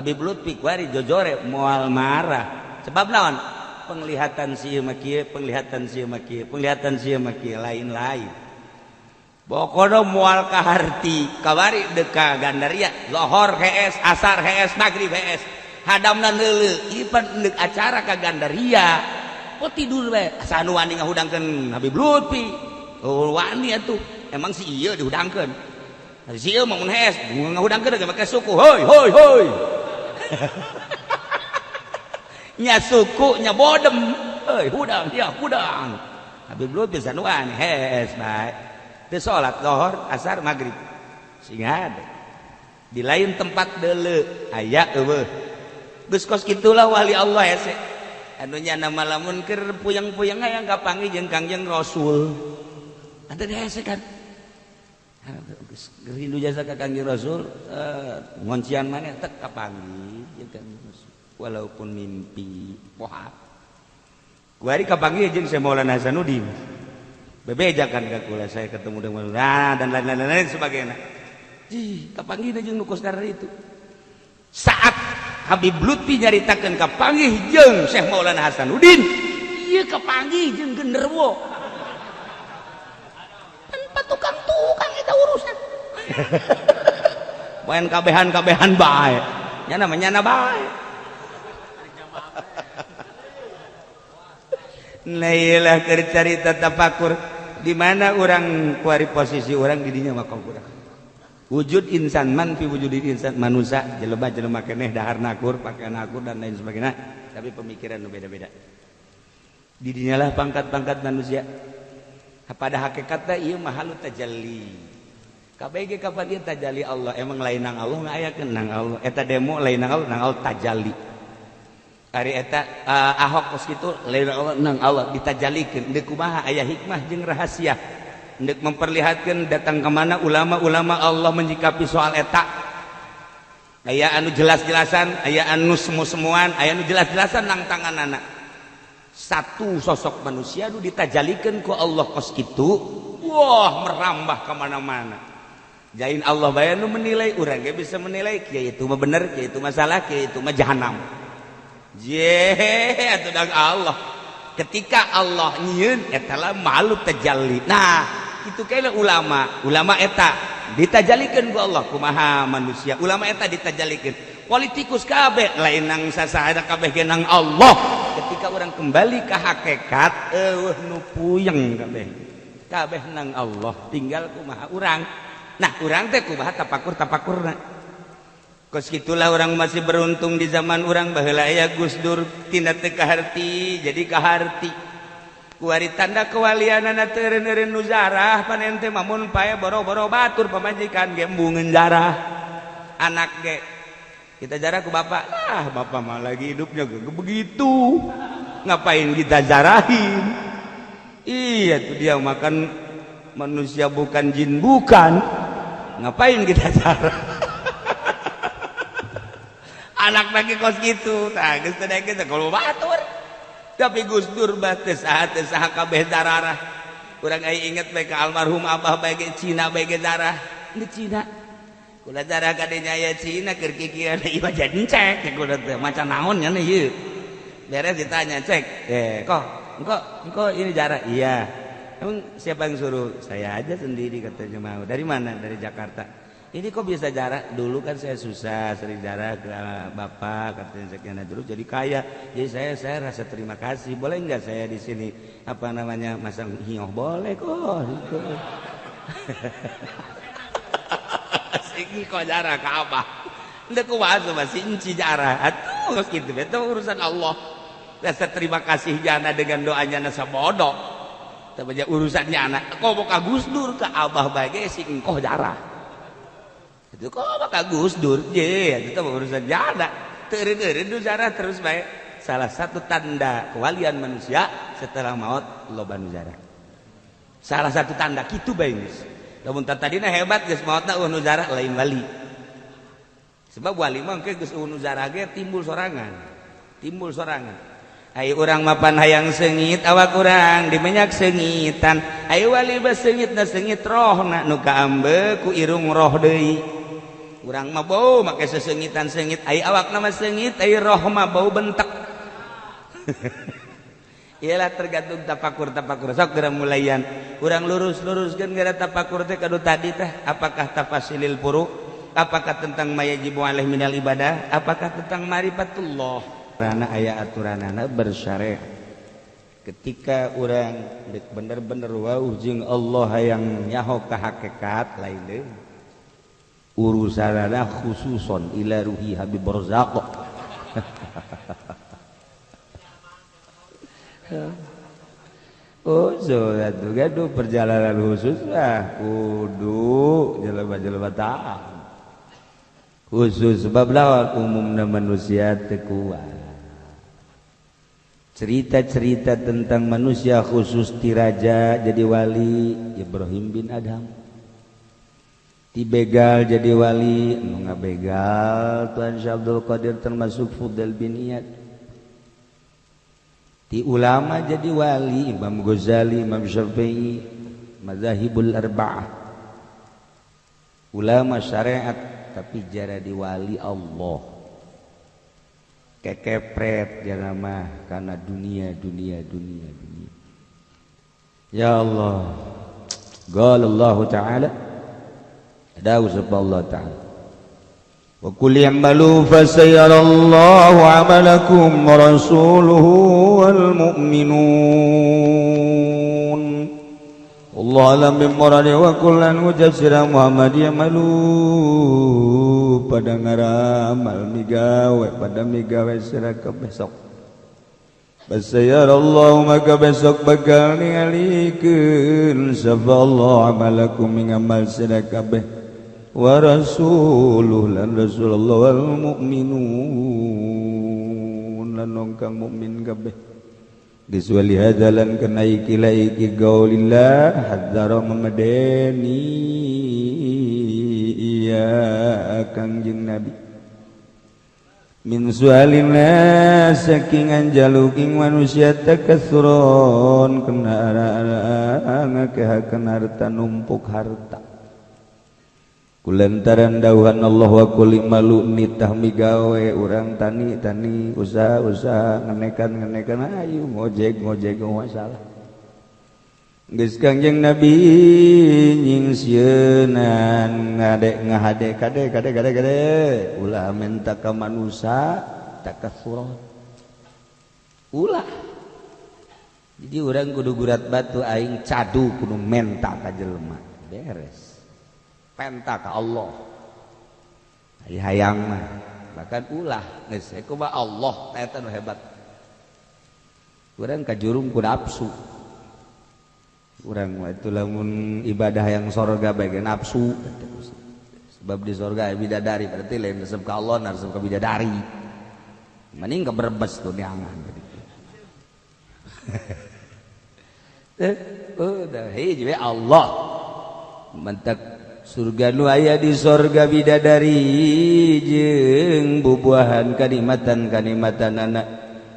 Habib Lutfi kuari jojore moal marah. Sebab naon? Penglihatan si ieu mah kieu, penglihatan si ieu mah kieu, penglihatan si ieu mah kieu, lain-lain. Pokoknya moal kaharti. Kamari deuk ka Gandaria, lohor hees, asar hees, maghrib hees, hadamna neuleu. Ieu pan deuk acara ka Gandaria, oh tidur we. Asa anu wani ngahudangkeun Habib Lutfi? Oh, wani atuh. Emang si ieu dihudangkeun, si ieu mah mun hees ngahudangkeun ge make suku, hoi hoi hoi, nya suku nya bodem, heuy, hudang ya hudang. Habib Lutfi sanuan hees bae, teu salat lohor, asar, maghrib. Sing ada di lain tempat deuleu aya eueuh. Geus kos kitulah wali Allah hese anu nya nama. Lamun keur puyeng-puyeng hayang kapanggih jeung Kangjeng Rasul, ada hese kan. Geus rindu jasa ka Kangjeng Rasul, ngoncian maneh tek kapanggih jeung Kangjeng Rasul walaupun mimpi poha. Kuari kapanggih jeung Syekh Maulana Hasanuddin, bebeja kan ka kula, saya ketemu dengan, nah, dan lain-lain lain sebagainya. Ih, kapanggih jeung nu kos itu. Saat Habib Lutfi nyaritakeun kapanggih jeung Syekh Maulana Hasanuddin, ieu kapanggih jeung genderuwo tanpa tukang-tukang eta urusan. Main kabehan-kabehan bae, nya namanya na bae. Nah, keur carita tafakur di mana orang kuari posisi orang didinya mah kurang wujud insan man fi wujudin insan, manusia jelema jelema keneh, dahar nakur, pakaian nakur, dan lain sebagainya, tapi pemikiran nu beda-beda. Didinya lah pangkat-pangkat manusia. Pada hakikatnya ieu mah halu tajalli KBG. Kapan ieu tajalli Allah? Emang lain nang Allah ngayakeun nang Allah eta demo, lain nang Allah, nang Allah tajalli. Ari eta Ahok kos kitu lain Allah, nang Allah ditajalikeun. Deuk kumaha aya hikmah jeung rahasia deuk memperlihatkan datang ke mana ulama-ulama Allah menyikapi soal eta. Aya anu jelas-jelasan, aya anu semu-semuan, aya anu jelas-jelasan nang tangan anak. Satu sosok manusia nu ditajalikeun ku Allah kos kitu, wah, merambah kemana-mana. Jain Allah bae nu menilai, urang ge bisa menilai kieu itu mah bener, kieu itu masalah, kieu itu mah jahanam. Je atuh dang Allah. Ketika Allah nyieun eta lah malu tajalli. Nah, itu kayaknya ulama ulama eta ditajalikeun ku Allah kumaha manusia. Ulama eta ditajalikeun, politikus kabeh lain nang sasahada, kabeh ge nang Allah. Ketika orang kembali ke hakikat, eueuh nu puyeng, kabeh kabeh nang Allah, tinggal kumaha urang. Nah, urang teh kumaha tapakur tapakurna. Kos gitulah orang masih beruntung di zaman orang baheula aya Gus Dur, tina teu kaharti jadi kaharti. Kuari tanda kewalianana teu eureun-eureun nu zarah pan ente mah. Mun pae boro-boro batur, pamajikan ge embungeun zarah, anak ge kita jarah ku bapak lah. Bapak mah lagi hidupnya ge begitu, ngapain kita jarahin? Iya tuh, dia makan manusia bukan, jin bukan, ngapain kita jarah? Anak lagi kos gitu tah, geus teu daek kalau batur. Tapi Gus Dur bah teu saha teu saha, kabeh dararah. Urang aya inget bae ka almarhum abah bae ge, Cina bae ge darah di Cina. Kula darah kadinya aya Cina keur kikieuan ieu mah jadi cek kula teh maca naon nya ieu. Beres ditanya, cek, eh, kok engko engko ini jarah? Iya. Emang siapa yang suruh? Saya aja sendiri, katanya. Mau dari mana? Dari Jakarta. Ini kok bisa jarah? Dulu kan saya susah, sering jarah ke bapak, katanya. Sekian dulu jadi kaya, jadi saya rasa terima kasih. Boleh nggak saya di sini, apa namanya, masang hioh? Boleh kok gitu. Sing kok jarah ke abah. Ndek kumaha masih inci jarah atuh gitu. Itu urusan Allah, rasa terima kasih jana dengan doanya nasa bodoh. Tapi urusannya anak kok mau ka Gus Dur, ke abah bae si engkoh jarah itu kok ka Gus Dur je, itu urusan jana. Teureun-eureun jarah terus bae. Salah satu tanda kewalian manusia setelah maut loba nu jarah, salah satu tanda kitu bae geus. Lamun tadina hebat geus maotna eueuh nu jarah, lain wali. Sebab wali mah engke geus eueuh nu jarah ge timbul sorangan, timbul sorangan. Ayo urang mapan hayang seungit awak urang di minyak seungitan. Ayo wali bah seungit na seungit rohna, nu kaambe ku irung roh deui. Urang mah bau make sesengitan sengit, ai awak nama sengit, ai roh mah bau bentek. Iyalah, tergantung tapakur tapakur. Sok geura mulayan urang lurus-luruskeun gara tapakur teh kadu tadi teh, apakah tafasilil furu, apakah tentang mayajibu alaih minal ibadah, apakah tentang marifatullah. Karena aya aturanana bersyariat. Ketika orang bener-bener wauh jeung Allah, hayang nyaho ka hakikat, lain deui urusanana, khususon ila ruhi Habib Barzaq. Oh, so atuh gaduh perjalanan khusus lah, kudu jelema-jelema taat khusus, sebab lawan umumna manusia teu kuat. Cerita-cerita tentang manusia khusus, ti raja jadi wali Ibrahim bin Adham, ti begal jadi wali nu ngabegal Tuan Syekh Abdul Qadir, termasuk Fudail bin Iyad, ti ulama jadi wali Imam Ghazali, Imam Syafi'i, mazahibul arba'ah, ulama syariat tapi jara di wali Allah. Kekepret jara mah karena dunia, dunia, dunia, dunia. Ya Allah, qala Allah Ta'ala, ada usab Allah Ta'ala, wa qul i'malu fasayarallahu 'amalakum wa rasuluhu wal mu'minun. Allah alam bimuradi. Wa kullan ucap sira Muhammad, ya'malu pada ngaramal migawe, pada migawe sira kabeh sok, fasayarallahu maka besok bakal ningalikeun sapa Allah amalakum ing amal sira kabeh, wa rasuluh lan Rasulullah, wal mu'minun lan kang mukmin kabeh. Geus wali hadalan kana iki la iki gaulillah hadzara memedeni iya Kangjeng Nabi min sualina saking anjaluking manusia, takasuron kena ara ngakehakeun harta, numpuk harta, kulantaran dawuhan Allah wa qul malu nitah migawe urang tani tani, usaha usaha, ngenekan ngenekan, ayo ngojek ngojek, masalah. Geus Kangjeng Nabi nyingsieunan ngade ngahade, kade kade kade kade, ulah minta ka manusia takasuron, ulah. Jadi urang kudu gurat batu, aing cadu kudu menta ka jelema, beres penta ka Allah. Ai hayang mah bahkan ulah, geus kumaha Allah eta nu hebat. Urang kajurung ku nafsu. Urang mah itu lamun ibadah yang sorga bae nafsu, sebab di sorga bidadari, berarti lain resep ka Allah, resep ka bidadari, mending ke Brebes tuh neangan. Udah hiji Allah mentak surga nu aya di sorga bidadari jeung bubuahan kanikmatan kanikmatan anak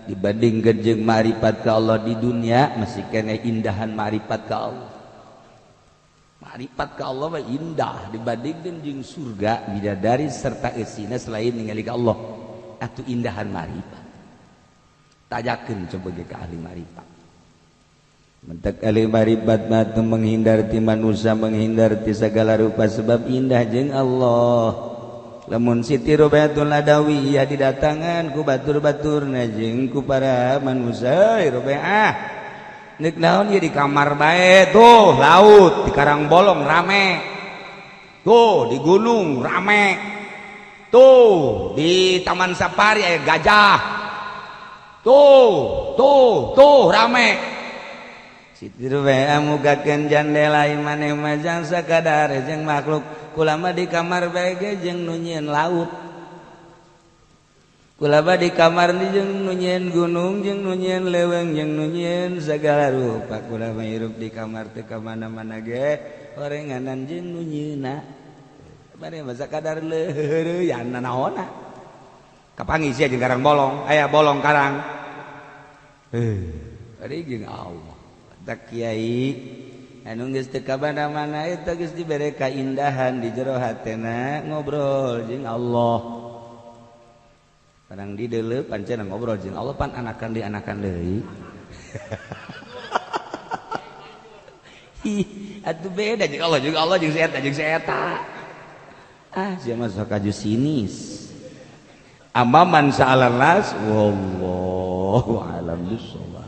dibandingkeun jeung ma'rifat ka Allah di dunia, masih keneh indahan ma'rifat ka Allah. Ma'rifat ka Allah mah indah dibandingkeun jeung surga bidadari serta eusina selain ningali ka Allah. Atuh indahan ma'rifat, tajakeun coba ge ka ahli ma'rifat. Mentek ahli ma'rifat mah teu menghindar ti manusia, menghindar ti segala rupa, sebab indah jeung Allah. Lamun Siti Robiatul Adawiyah didatangan ku batur-baturna jeung ku para manusia, Robiah nek naon ieu di kamar bae, tuh laut di Karang Bolong rame, tuh di gunung rame, tuh di Taman Safari aya gajah, tuh tuh tuh rame. Siti Robiah mugakeun jandela, maneh mah jang sakadar jeung makhluk, kulama di kamar bae ge jeung nu nyieun laut, kulama di kamar ni jeung nu nyieun gunung, jeung nu nyieun leuweung, jeung nu nyieun segala rupa. Kulama hirup di kamar teu ka mana-mana ge orenganan jeung nu nyieuna, bade mah sakadar leureuyana naonna kapanggih sia jeung Karang Bolong, aya bolong karang bari jeung Allah. Tak kiai Anu geus teu ka mana-mana eta geus dibere kaindahan di jero hatena ngobrol jeung Allah. Padang di deuleu pancen ngobrol jeung Allah pan anakan di anakan deui. Ih, atuh beda jeung Allah jeung Allah jeung si eta jeung si eta. Ah, sia mah sok aju sinis. Amaman sa'alan nas wallahu alam bissawab.